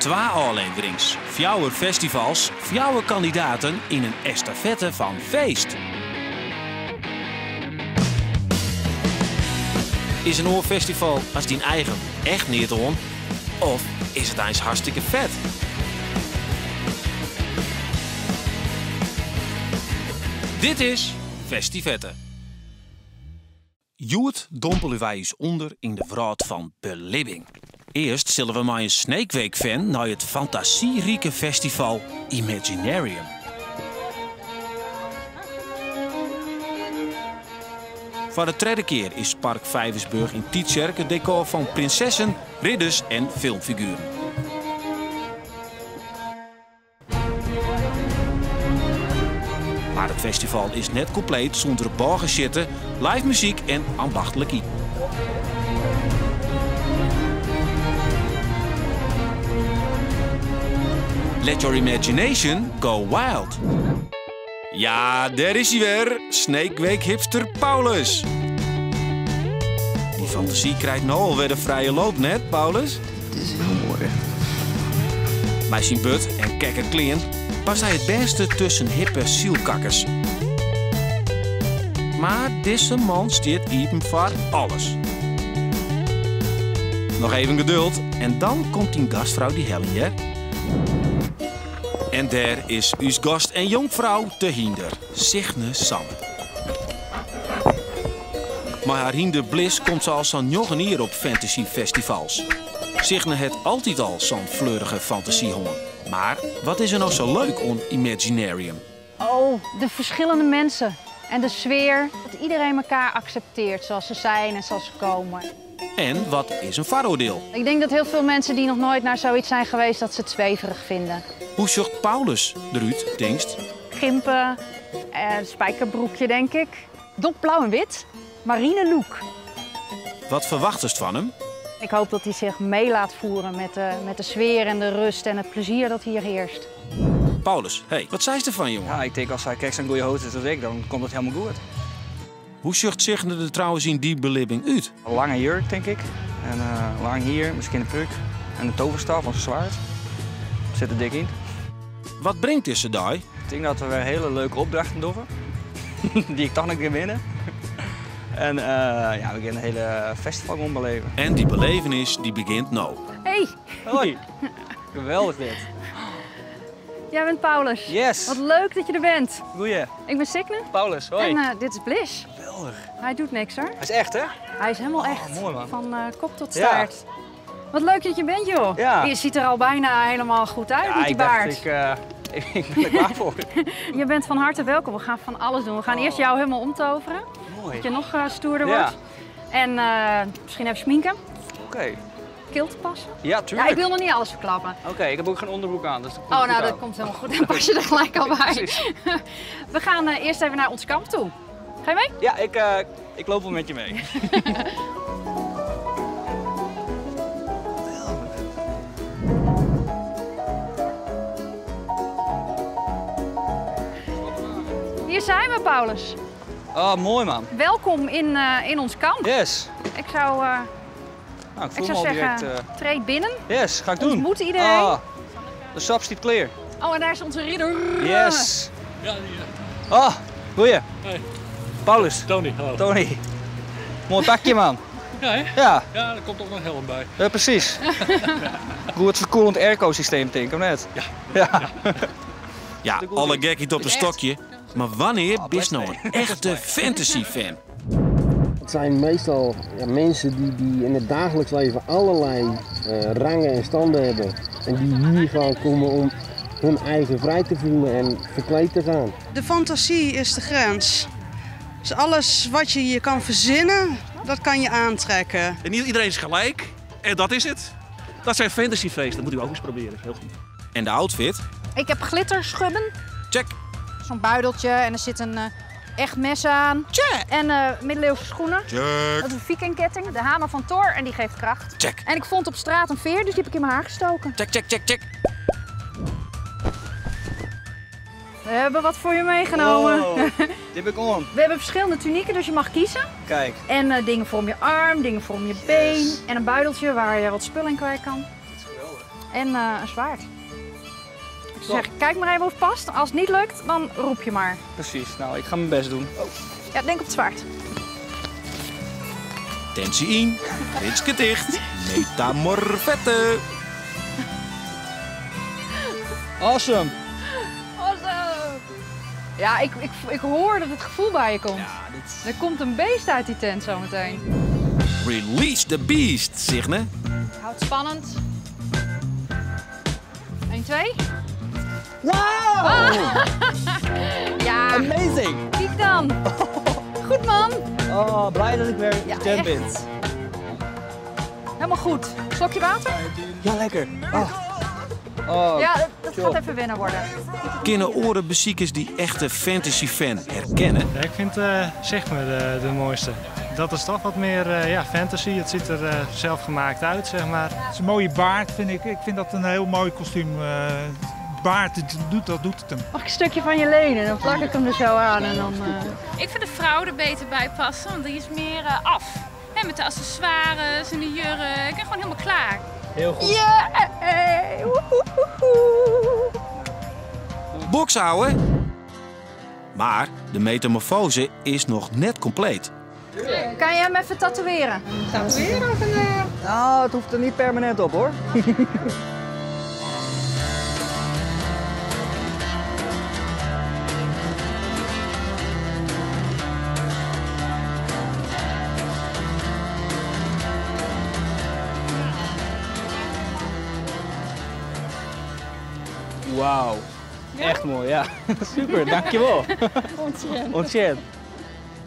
Twa ôfleverings, fjouwer festivals, fjouwer kandidaten yn in estafette fan feest. Is in oar festival as dyn eigen echt neat oan? Of is it eins hartstikke fet? Dit is Festivette. Hjoed dompelje wy ús ûnder yn de wrâld fan belibbing. Earst sille we mei in Sneekweek-fan nei it fantasyrike festival Imaginarium. Foar de tredde kear is Park Vijversburg yn Tytsjerk it dekôr fan prinsessen, ridders en filmfigueren. Mar it festival is net kompleet sûnder bôgesjitte, live muzyk en ambachtlik iten. Let your imagination go wild! Ja, dêr is hy wer, Sneekweek-hipster Paulus. Dy fantasy krijt no alwer de frije loop, net, Paulus? Dit is hiel moai. Mei syn burd en kekke klean past hy it bêste tusken hippe sylkakkers. Mar dizze man stiet iepen foar alles. Noch even geduld en dan komt dyn gastfrou dy heljen, hear. En dêr is ús gast en jonkfrou te hynder, Signe Sanne. Mei har hynder Bliss komt se al sa'n njoggen jier op fantasyfestivals. Signe hat altyd al sa'n fleurige fantasy hân. Mar wat is der no sa leuk oan Imaginarium? Oh, de verschillende mensen en de sfeer. Dat iedereen elkaar accepteert zoals ze zijn en zoals ze komen. En wat is in foaroardiel? Ik denk dat heel veel mensen die nog nooit naar zoiets zijn geweest, dat ze het zweverig vinden. Hoe sjocht Paulus derút, tinkst? Gympen, spijkerbroekje denk ik. Donkerblauw en wit, marine look. Wat ferwachtest fan him? Ik hoop dat hij zich mee laat voeren met de sfeer en de rust en het plezier dat hier heerst. Paulus, hey, wat seist derfan, jongen? Ja, ik tink as hy krekt sa'n goede host is as ik, dan komt it hielendal goed. Hoe sjocht Signe der trouwens yn dy belibbing út? In lange jurk, tink ik. En lang hier, miskien in prúk. En in toverstaf of in swaard. Sit der dik yn. Wat bringt dizze dei? Ik tink dat we wer hiele leuke opdrachten dogge, dy't ik toch noch gean winne. En ja, we gean in hiele festival gewoan beleven. En dy belevenis dy begjint no. Hey! Hoi! Geweldich dit. Jij bent Paulus. Yes. Wat leuk dat je er bent. Goeie. Ik ben Signe. Paulus, hoi. En dit is Bliss. Geweldig. Hij doet niks hoor. Hij is echt, hè? Hij is helemaal Oh, echt. mooi, man. Van kop tot Ja. staart. Wat leuk dat je bent, joh. Ja. Je ziet er al bijna helemaal goed uit Ja, met die ik dacht, baard. ik ben er klaar voor. Je bent van harte welkom. We gaan van alles doen. We gaan eerst jou helemaal omtoveren. Mooi. Dat je nog stoerder Ja. wordt. En misschien even schminken. Oké. Kilt passen? Ja, tuurlijk. Ja, ik wil nog niet alles verklappen. Oké, ik heb ook geen onderbroek aan, dus dat komt Oh, goed nou, dat uit. komt helemaal goed. Dan pas je er gelijk al bij. Precies. We gaan eerst even naar ons kamp toe. Ga je mee? Ja, ik loop wel met je mee. Hier zijn we, Paulus. Oh, mooi man. Welkom in ons kamp. Yes. Ik Nou, ik voel zou me al zeggen, direct, treed binnen. Yes, ga ik doen. Ontmoet iedereen. Ah, de sap staat klaar. Oh, en daar is onze ridder. Yes. Ja, die. Ah, goeie. Hey. Paulus. Tony, hallo. Tony. Mooi pakje, man. Ja, hè? Ja. Ja, er komt ook nog een helm bij. Ja, precies. Goed verkoelend airco-systeem, denk ik, of net? Ja. Ja. Ja, alle gekheid op een Echt? stokje. Maar wanneer Oh, bist best nou mee. een echte fantasy-fan? Het zijn meestal, ja, mensen die in het dagelijks leven allerlei rangen en standen hebben. En die hier gewoon komen om hun eigen vrij te voelen en verkleed te gaan. De fantasie is de grens. Dus alles wat je je kan verzinnen, dat kan je aantrekken. En niet iedereen is gelijk. En dat is het. Dat zijn fantasyfeesten. Dat moet u ook eens proberen. Heel goed. En de outfit? Ik heb glitterschubben. Check. Zo'n buideltje en er zit een echt mes aan. Check. En middeleeuwse schoenen. Check. Dat is een vikingketting. De hamer van Thor en die geeft kracht. Check. En ik vond op straat een veer, dus die heb ik in mijn haar gestoken. Check, check, check, check. We hebben wat voor je meegenomen. Wow, dit heb ik om. We hebben verschillende tunieken, dus je mag kiezen. Kijk. En dingen voor om je arm, dingen voor om je been. Yes. En een buideltje waar je wat spullen in kwijt kan. Dat is geweldig. En een zwaard. Ik zou zeggen, kijk maar even of het past. Als het niet lukt, dan roep je maar. Precies, nou, ik ga mijn best doen. Ja, denk op het zwaard. Tensie in, ritske dicht, metamorfette. Awesome! Awesome! Ja, ik hoor dat het gevoel bij je komt. Ja, dit... Er komt een beest uit die tent zometeen. Release the beast, Signe. Houd het spannend. 1, 2. Wow! Ah. Ja. Amazing! Kijk dan. Goed man. Oh, blij dat ik weer Ja, tent ben. echt. Helemaal goed. Slokje water? Ja, lekker. Oh. Oh, Ja, dat chill. gaat even wennen worden. Kunnen oren beziekers die echte fantasy fan herkennen? Ja, ik vind zeg maar de mooiste. Dat is toch wat meer ja, fantasy. Het ziet er zelfgemaakt uit, zeg maar. Het is een mooie baard, vind ik. Ik vind dat een heel mooi kostuum. Baard, dat doet het hem. Mag ik een stukje van je lenen? Dan plak ik hem er zo aan en dan. Ik vind de vrouw er beter bij passen, want die is meer af. Hè, met de accessoires en de jurk en gewoon helemaal klaar. Heel goed. Yeah! Woehoehoe. Boks houden. Maar de metamorfose is nog net compleet. Kan je hem even tatoeëren? Tatoeëren of een... Nou, het hoeft er niet permanent op hoor. Wauw, echt mooi, ja. Super, dankjewel. Ontzettend. Ontzettend.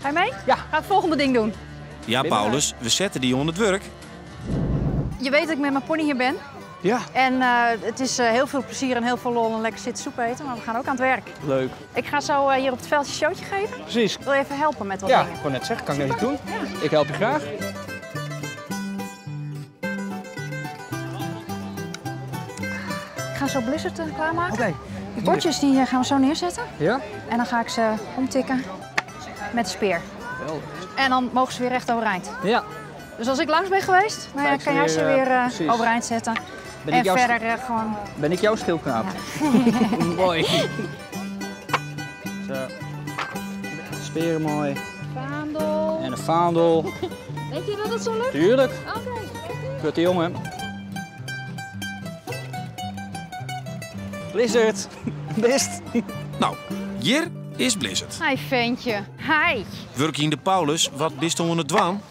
Ga je mee? Ja. Ga het volgende ding doen. Ja, Paulus, we zetten die onder het werk. Je weet dat ik met mijn pony hier ben. Ja. En het is heel veel plezier en heel veel lol en lekker zitten soep eten, maar we gaan ook aan het werk. Leuk. Ik ga zo hier op het veldje showtje geven. Precies. Wil je even helpen met wat Ja, dingen? ik wou net zeggen, kan ik net iets doen? Ja. Ik help je graag. Ik ga zo Blizzard klaarmaken. Oké. De bordjes die gaan we zo neerzetten. Ja? En dan ga ik ze omtikken met de speer. Geweldig. En dan mogen ze weer recht overeind. Ja. Dus als ik langs ben geweest, nou ja, Ga ik ze kan jij ze weer, weer precies. overeind zetten. Ben en ik jouw verder gewoon... Ben ik jouw schildknaap? Ja. Mooi. Zo. Speren mooi. Vaandel. En een vaandel. Denk je dat het zo lukt? Tuurlijk. Oké. Kutte jongen. Blizzard. Best. Nou, hier is Blizzard. Hi ventje. Hi. Werk in de Paulus, wat bist onder het dwaan?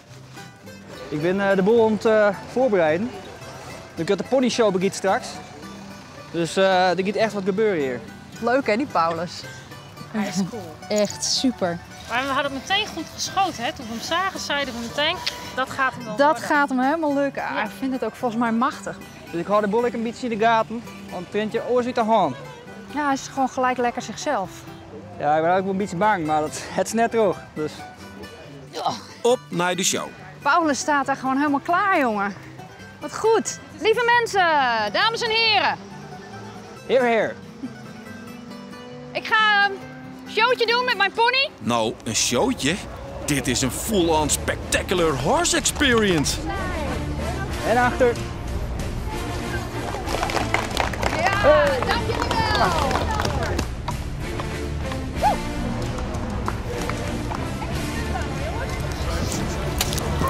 Ik ben de boel aan het voorbereiden. Ik heb de ponyshow begint straks. Dus er gaat echt wat gebeuren hier. Leuk hè, die Paulus. Hij is cool. Echt super. Maar we hadden het meteen goed geschoten. Hè? Toen we hem zagen, zeiden we meteen, dat gaat hem wel Dat worden. gaat hem helemaal lukken. Ah, Ja. Ik vind het ook volgens mij machtig. Dus ik hou de boel een beetje in de gaten, want het je oor zit de hand. Ja, hij is gewoon gelijk lekker zichzelf. Ja, ik ben ook wel een beetje bang, maar het is net terug. Dus. Op naar de show. Paulus staat daar gewoon helemaal klaar, jongen. Wat goed. Lieve mensen, dames en heren. Heer, heer. Ik ga een showtje doen met mijn pony. Nou, een showtje? Dit is een full-on spectacular horse experience. En achter. Ja, dank jullie wel.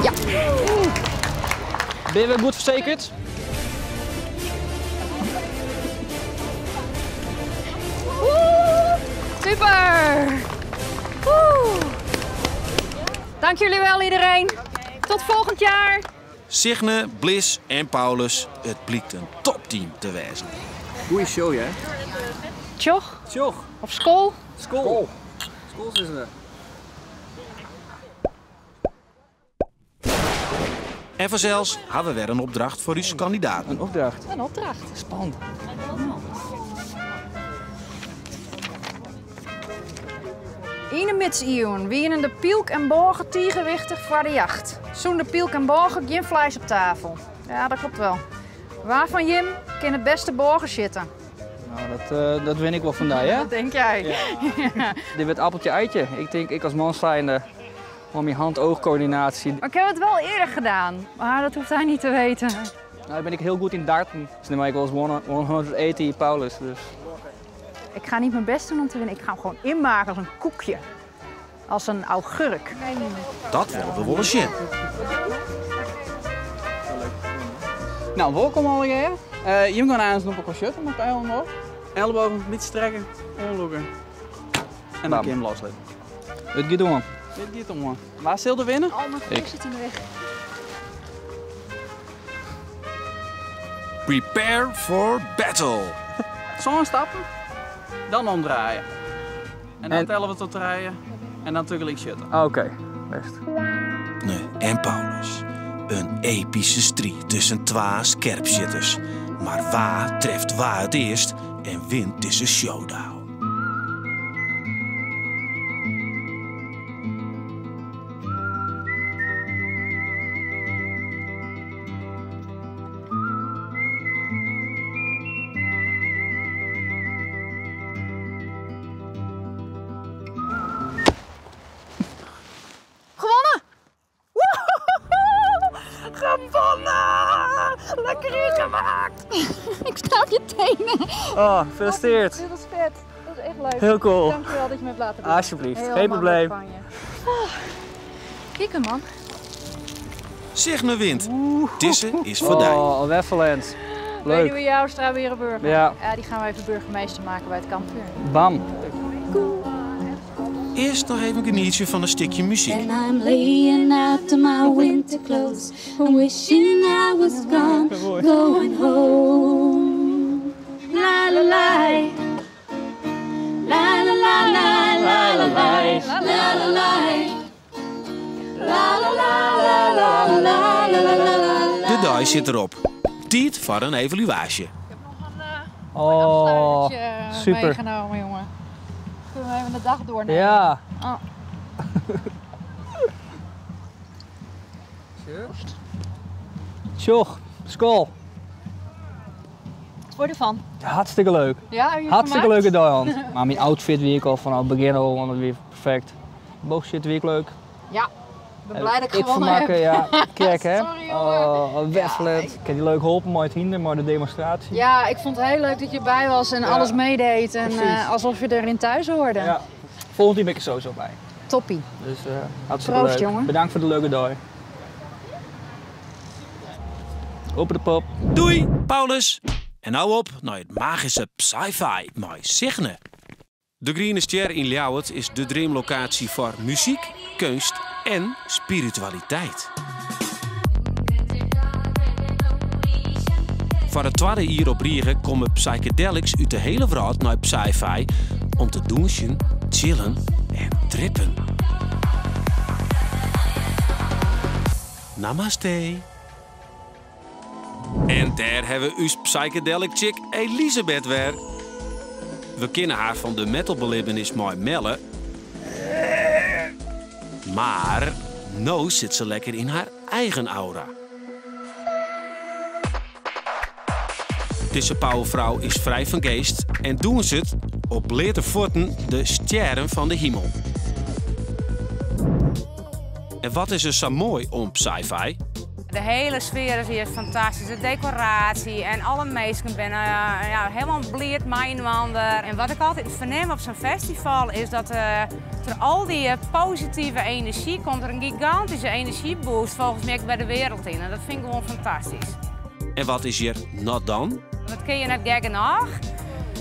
Ja. Ben je weer goed verzekerd? Woe, super! Woe. Dank jullie wel iedereen. Tot volgend jaar. Signe, Bliss en Paulus, het blijkt een topteam te wezen. Goeie show, hè? Tjoch. Tjoch. Of school. School. School is er. En vanzelfs hadden we weer een opdracht voor uw kandidaat. Een opdracht? Een opdracht. Spannend. In de middeleeuwen wienen de pielk en borgen tiegenwichtig voor de jacht. Zonder pielk en borgen geen vlees op tafel. Ja, dat klopt wel. Waarvan Jim kan het beste borgen zitten? Nou, dat win ik wel vandaag, hè? Dat denk jij. Ja. Dit werd appeltje eitje. Ik denk, ik als man zijnde, om je hand-oogcoördinatie. Maar ik heb het wel eerder gedaan. Maar dat hoeft hij niet te weten. Nou, ben ik heel goed in darten. Dus dan maak ik wel eens 180 Paulus. Dus. Ik ga niet mijn best doen om te winnen. Ik ga hem gewoon inmaken als een koekje. Als een augurk. Dat willen we wel eens zien. Nou, welkom alweer. Je moet gewoon aan op een shirt om op elleboog. Ellebogen een beetje strekken, omloeken. En dan kun je hem loslaten. Het gaat om. Het gaat om. Waar zil de winnen? Oh, mijn Ik. zit in de weg. Prepare for battle. Zo'n stappen, dan omdraaien. En dan tellen we tot draaien. En dan tegelijk zitten. Oké, best. Nee, en Paulus. Een epische strijd tussen twee scherpzitters. Maar waar treft waar het eerst en wint deze showdown? Gewonnen! Woehoehoe! Gewonnen! Lekker ingemaakt! Ik sta op je tenen. Oh, gefeliciteerd. Dit was vet. Dat is echt leuk. Heel cool. Dankjewel dat je me hebt laten doen. Alsjeblieft, Heel geen makkelijk probleem. van je. Oh, kikker man. Signe wint. Tisse is voor dij. Oh, Weffelend. Leuk. Weduwe Joustra weer een burger. Ja. Ja, die gaan we even burgemeester maken bij het kampvuur. Bam. Eerst nog even genietje van een stukje muziek. And I'm laying out in my winter clothes and wishing I was gone, going home. La la la, la la la la la la la la la la, la la la la la la la la la. De dag zit erop. Tijd voor een evaluatie. Oh, super. Meegenomen, jongen. Kunnen we even de dag doornemen? Ja. Oh. Tjoch, skol. Wat vond je ervan? Hartstikke leuk. Ja, heb je Hartstikke vermaakt? leuke dag, Hans. Maar mijn outfit wie ik al vanaf het begin al, want het weer perfect. Boogshit wie ik leuk. Ja, ik ben blij dat ik Ik gewonnen vermaken, heb. ja. Kijk, hè. Sorry, jongen. Oh, Weffelend. Ik heb die leuk geholpen, mooi het hinder, mooi de demonstratie. Ja, ik vond het heel leuk dat je erbij was en Ja. alles meedeed. En Precies. alsof je erin thuis hoorde. Ja. Volgend jaar ben ik er sowieso bij. Toppie. Dus hartstikke Proost, leuk. jongen. Bedankt voor de leuke dag. Open de pop. Doei, Paulus. En nou op naar het magische Psy-Fi met Signe. De Griene Ster in Ljouwert is de droomlocatie voor muziek, kunst en spiritualiteit. Voor het tweede hier op Riegen komen psychedelics uit de hele wereld naar Psy-Fi om te douchen, chillen en trippen. Namaste. En daar hebben we uw psychedelic chick Elisabeth weer. We kennen haar van de metalbelevenis Mooi Melle. Maar nu zit ze lekker in haar eigen aura. Deze powervrouw is vrij van geest en doen ze het op leerte voeten de sterren van de hemel. En wat is er zo mooi om Psy-Fi? De hele sfeer is hier fantastisch. De decoratie en alle mensen zijn ja, helemaal blierd mijnwander. En wat ik altijd verneem op zo'n festival is dat er al die positieve energie komt. Er een gigantische energieboost volgens mij bij de wereld in. En dat vind ik gewoon fantastisch. En wat is hier not dan? Dat kun je net gek genoeg.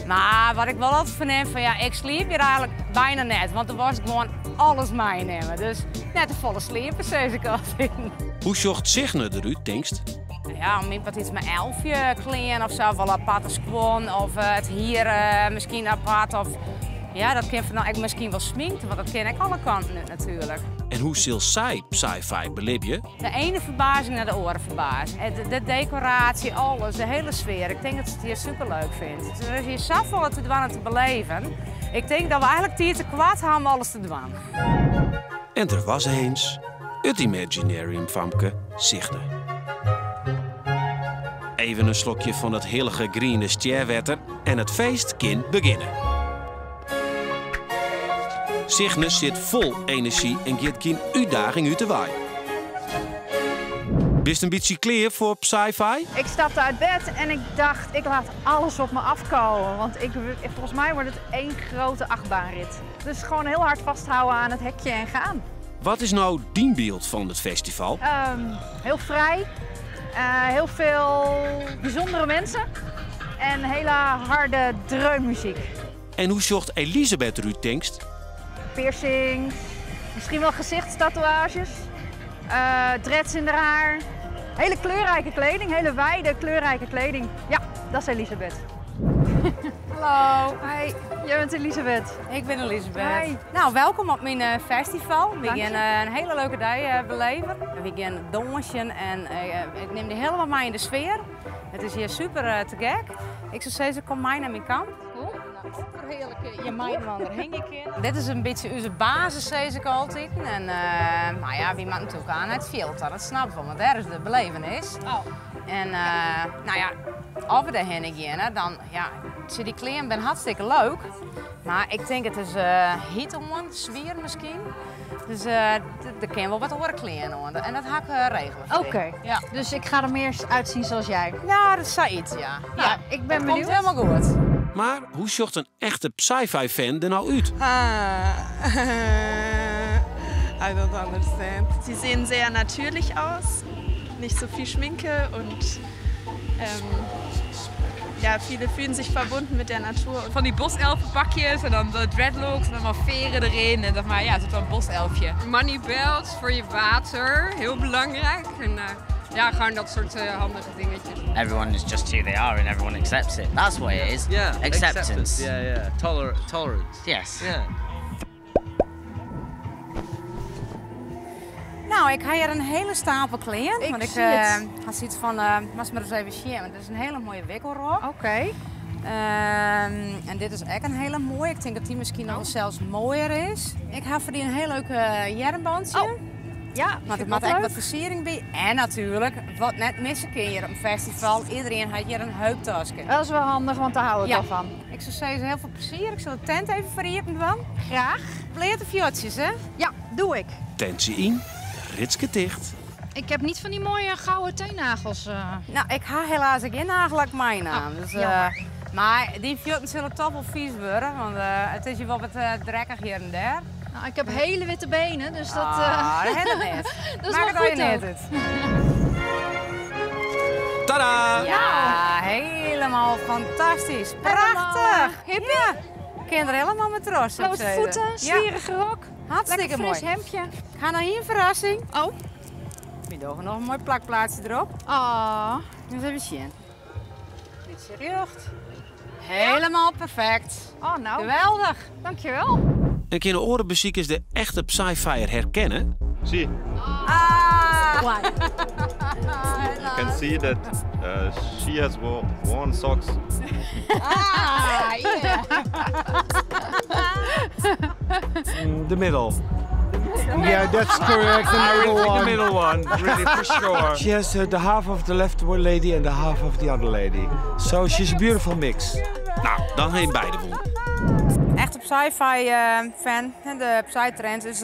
Maar wat ik wel altijd verneem van ja, ik sliep hier eigenlijk bijna net. Want er was gewoon alles meenemen. Dus net de volle sliepen, zeg ik altijd. Hoe zocht Signe eruit, denkst? Ja, om wat iets met elfje kleren of zo, of wel aparte squon of het hier misschien apart. Of, ja, dat kan van, ik misschien wel sminkt, want dat ken ik alle kanten natuurlijk. En hoe zil zij Psy-Fi belib je? De ene verbazing naar de oren verbazing. De decoratie, alles, de hele sfeer. Ik denk dat ze het hier superleuk vindt. Er is hier zoveel te doen en te beleven. Ik denk dat we eigenlijk hier te kwaad hebben om alles te doen. En er was eens het Imaginarium famke Signe. Even een slokje van het heilige groene sterwetter en het feest kan beginnen. Signe zit vol energie en geeft geen uitdaging uit de waai. Bist in bytsje klear foar Psy-Fi? Ik stapte uit bed en ik dacht, ik laat alles op me afkomen. Want ik, volgens mij wordt het één grote achtbaanrit. Dus gewoon heel hard vasthouden aan het hekje en gaan. Wat is nou dyn byld fan it festival? Heel vrij, heel veel bijzondere mensen en hele harde dreunmuziek. En hoe sjocht Elisabeth derút, tinkst? Piercings, misschien wel gezichtstatoeages, dreads in haar haar. Hele kleurrijke kleding, hele wijde kleurrijke kleding. Ja, dat is Elisabeth. Hallo. Hi, jij bent Elisabeth. Ik ben Elisabeth. Hi. Nou, welkom op mijn festival. We Dank je. gaan een hele leuke dag beleven. We gaan dansen en ik neem die helemaal mee in de sfeer. Het is hier super te gek. Ik zou zeggen, kom mee naar mijn kamp. Cool. Heerlijk, je mijn er hing ik in. Dit is een beetje onze basis, zeg ik altijd. En maar ja, wie maakt natuurlijk aan het filter, dat snap ik wel, want daar is de belevenis. Oh. En nou ja, als we daarheen gaan, dan ja, zie die kleren ben hartstikke leuk. Maar ik denk het is heat om, sfeer misschien. Dus er kan wel wat oren kleren aan. En dat ga ik regelen voor Oké, die. Ja. Dus ik ga er meer uitzien zoals jij. Ja, dat is iets, ja. Nou, Ja, ik ben dat benieuwd. komt helemaal goed. Maar hoe sjocht een echte Psy-Fi fan er nou uit? Ah. I don't understand. Sie sehen sehr natürlich aus, nicht so viel Schminke und ja, viele fühlen sich verbunden mit der Natur. Van die boselfenpakjes en dan de dreadlocks en dan wel veren erin. En dat, maar ja, het is wel een boselfje. Money belts voor je water, heel belangrijk. En ja, gewoon dat soort handige dingetjes. Everyone is just who they are and everyone accepts it. That's what it is. Yeah, Acceptance. acceptance. Yeah, yeah. Tolerance. Yes. Yeah. Nou, ik heb hier een hele stapel kleren. Ik want ik, zie het. had zoiets van, was maar eens even zien, want het is een hele mooie wikkelrok. Oké. En dit is ook een hele mooie. Ik denk dat die misschien nog wel zelfs mooier is. Ik heb voor die een heel leuk jernbandje. Oh. Ja, want vind ik ik moet ook echt leuk. wat versiering bij. En natuurlijk, wat net missen kun je hier op een festival. Iedereen had hier een heuptasje. Dat is wel handig, want daar hou ik Ja. wel van. Ik zou zeggen, heel veel plezier. Ik zal de tent even verhiepen dan. Graag. Pleert de fjotjes, hè? Ja, doe ik. Tentje in, ritske dicht. Ik heb niet van die mooie gouden teennagels. Nou, ik ha helaas geen nagellak mijn naam. Oh, Dus, jammer. maar die fjotten zullen toch wel vies worden, want het is hier wel wat drekkig hier en daar. Nou, ik heb hele witte benen, dus dat... Ah, dat heb ik net. Dat is Maak wel het goed al je ook. net het. Tada! Ja, helemaal fantastisch. Prachtig. Hippie. Ja. Kinderen helemaal met trots op Blote zitten. voeten, Ja. zwierige rok. Hartstikke Lekker fris mooi. hemdje. Ik ga naar hier een verrassing. Oh. We doen nog een mooi plakplaatje erop. Ah. Dus even zien. Dit is recht. Helemaal perfect. Oh, nou. Geweldig. Dankjewel. En kunnen orenbeziekers de echte Psy-Fi herkennen? Zie. Ah. You can see that she has worn socks. Ah, yeah. The middle. Yeah, that's correct. The I middle really think one. the middle one, really, for sure. She has the half of the left lady and the half of the other lady. So she's a beautiful mix. Nou, dan heen beide won. Echt op sci-fi fan. En de Psy-trend is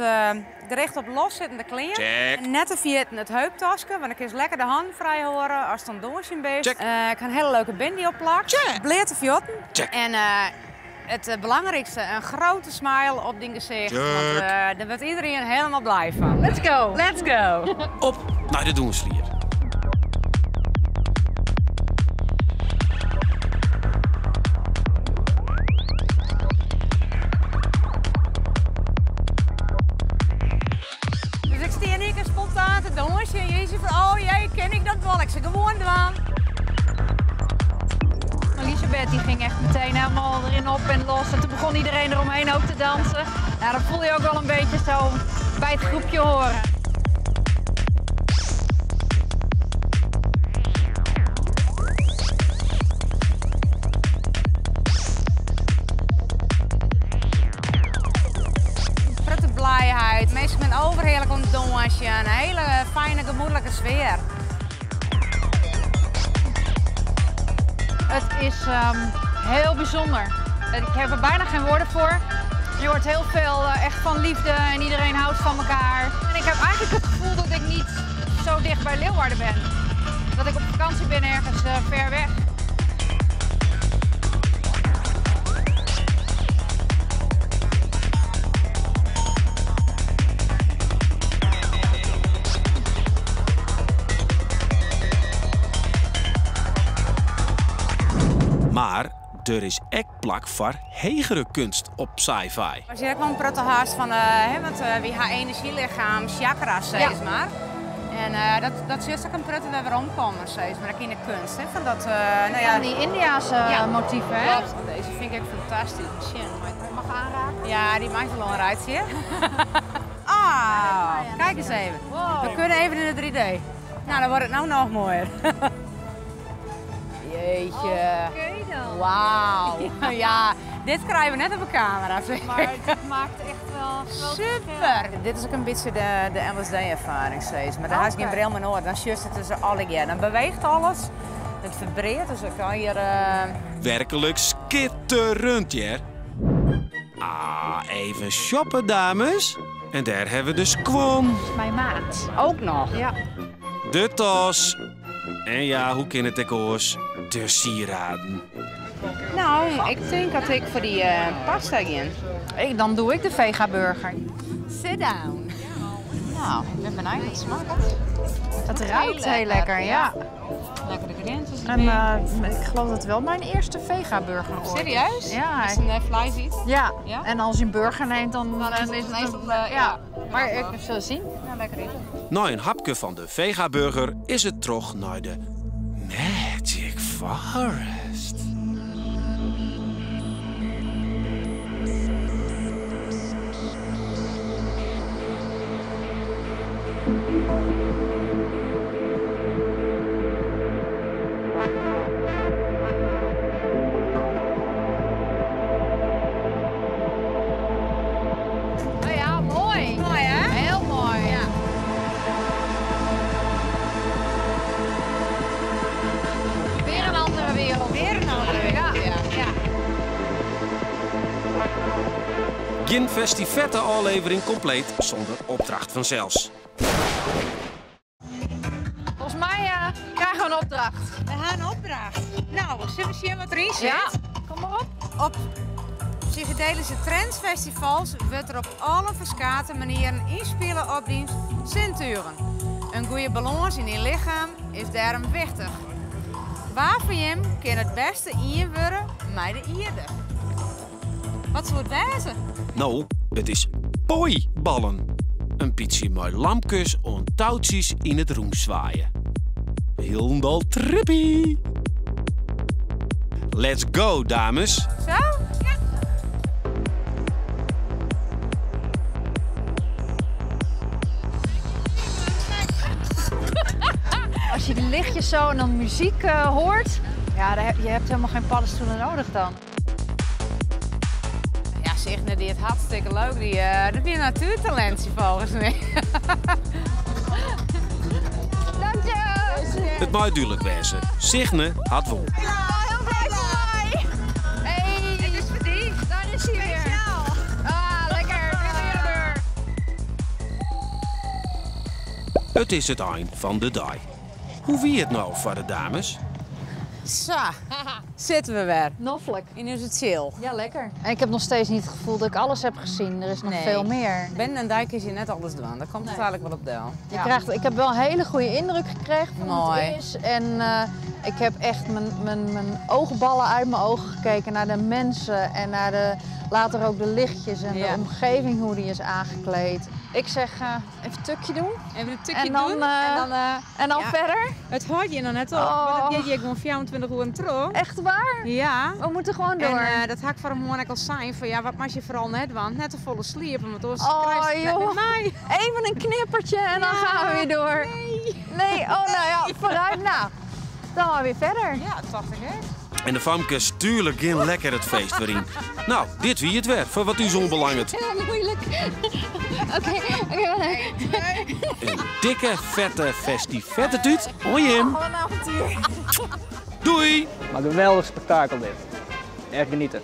gericht op loszittende kleren. Check. En net even het heuptasje, want ik is lekker de hand vrij horen als het dan doorsje bent. Check. Ik heb een hele leuke bindi opplakt. Check. Bleert de fjotten. Check. En het belangrijkste, een grote smile op die gezicht. Check. Want daar wordt iedereen helemaal blij van. Let's go. Let's go. Op naar de Doenslier. Dus ik sta in één keer spontaan te dansen en je ziet van, oh jee, ken ik dat wel? Ik zeg gewoon doen. Elisabeth die ging echt meteen helemaal erin op en los. En toen begon iedereen eromheen ook te dansen. Nou, dan voel je ook wel een beetje zo bij het groepje horen. Grote blijheid, mensen met overheerlijk om het dansen. Een hele fijne, gemoedelijke sfeer. Het is heel bijzonder. Ik heb er bijna geen woorden voor. Je hoort heel veel echt van liefde en iedereen houdt van elkaar. En ik heb eigenlijk het gevoel dat ik niet zo zo dicht bij Leeuwarden ben. Dat ik op vakantie ben ergens ver weg. Maar er is ek plak foar hegere kunst op Psy-Fi. Als je ook wel een protte haast van, want wie haar energielichaam, chakras, zeg maar. En dat is ook een protte waar we omkomen, zeg maar, ook in de kunst. Hè, van dat, nou ja, van die Indiase motieven, hè? Klopt. Deze vind ik echt fantastisch. Misschien, maar ik mag aanraken? Ja, die maakt wel een rijtje. Ah, kijk eens even. Wow. We kunnen even in de 3D. Nou, dan wordt het nou nog mooier. Jeetje. Oké dan. Wauw. Ja, dit krijgen we net op de camera. Zeg. Maar het maakt echt wel groot Super. verschil. Dit is ook een beetje de LSD-ervaring steeds. Maar daar is geen bril meer nodig. Dan just het tussen alle keer. Dan beweegt alles. Het vibreert, dus dan kan je... Werkelijk skitterend, ja. Ah, even shoppen, dames. En daar hebben we de squon. Dat is mijn maat. Ook nog? Ja. De tas. En ja, hoe kan het ook oors? De sieraden. Nou, ik denk dat ik voor die pasta ga. Dan doe ik de vega-burger. Sit down. Nou, ik ben benieuwd. Het smaakt. Het ruikt heel lekker, ja. Lekkere groentes En ik geloof dat het wel mijn eerste vega-burger ooit is. Serieus? Ja. Is het een vlees iets? Ja. Ja? En als je een burger neemt, dan Dan is is het het meestal, een ja. ja. Maar ik zal zien. Nou, lekker eten. Na een hapje van de vega-burger is het terug naar de Magic Forest. Oh ja, mooi. Mooi, hè? Heel mooi. Ja. Weer een andere wereld. Weer een andere wereld, ja. Ja. Geen festivette aflevering compleet zonder opdracht vanzelfs. Volgens mij krijgen we een opdracht. We hebben een opdracht. Nou, zullen we zien wat erin zit? Ja, kom maar op. Op psychedelische trendsfestivals wordt er op alle verschillende manieren inspelen op dienst zintuigen. Een goede balans in je lichaam is daarom wichtig. Waar voor je kan het beste inwurren met de ierde? Wat zou het wezen? Nou, het is pooiballen. Een pietje met lampjes en touwtjes in het roem zwaaien. Helemaal trippy. Let's go, dames. Zo? Ja. Als je de lichtjes zo en dan muziek hoort, ja, dan je hebt helemaal geen paddenstoelen nodig dan. Ja, Signe, die het hartstikke leuk. Die, dat is een natuurtalentje volgens mij. Dank je! Het mag duidelijk wezen. Signe had won. Ja, heel blij voor mij. Hey. Het is voor die. Daar is hij weer. Ah, lekker. Weer de deur. Het is het eind van de dag. Hoe wie het nou voor de dames? Zo, zitten we weer. Noffelijk. En is het chill. Ja, lekker. En ik heb nog steeds niet het gevoel dat ik alles heb gezien. Er is nog Nee. veel meer. Ben en Dijk is hier net alles doen. Daar komt het eigenlijk wel op deel. Je ik heb wel een hele goede indruk gekregen van hoe Mooi. het is. En ik heb echt mijn oogballen uit mijn ogen gekeken naar de mensen en naar de, later ook de lichtjes en de omgeving, hoe die is aangekleed. Ik zeg even een tukje doen. Even een tukje En dan, doen. En dan en dan verder. Het hoort je nog net op. Oh. Want het je gewoon 24 uur terug. Echt waar? Ja. We moeten gewoon door. En dat had ik voor hem ook al zijn van ja, wat mag je vooral net, want net te volle sliepen, want anders Oh, krijg je het net joh. met mij. Even een knippertje en dan gaan we weer door. Nee. Nee, oh nou ja, vooruit nou. Dan maar weer verder. Ja, dat dacht ik hè. En de famkes tuurlijk geen lekker het feest weer in. Nou, dit wie het werd, voor wat u zo belangt. Heel moeilijk. Oké, oké. Een dikke, vette, festivette tuut. Hoi Jim. Wat een avontuur. Doei. Maar geweldig spektakel dit. Echt genieten.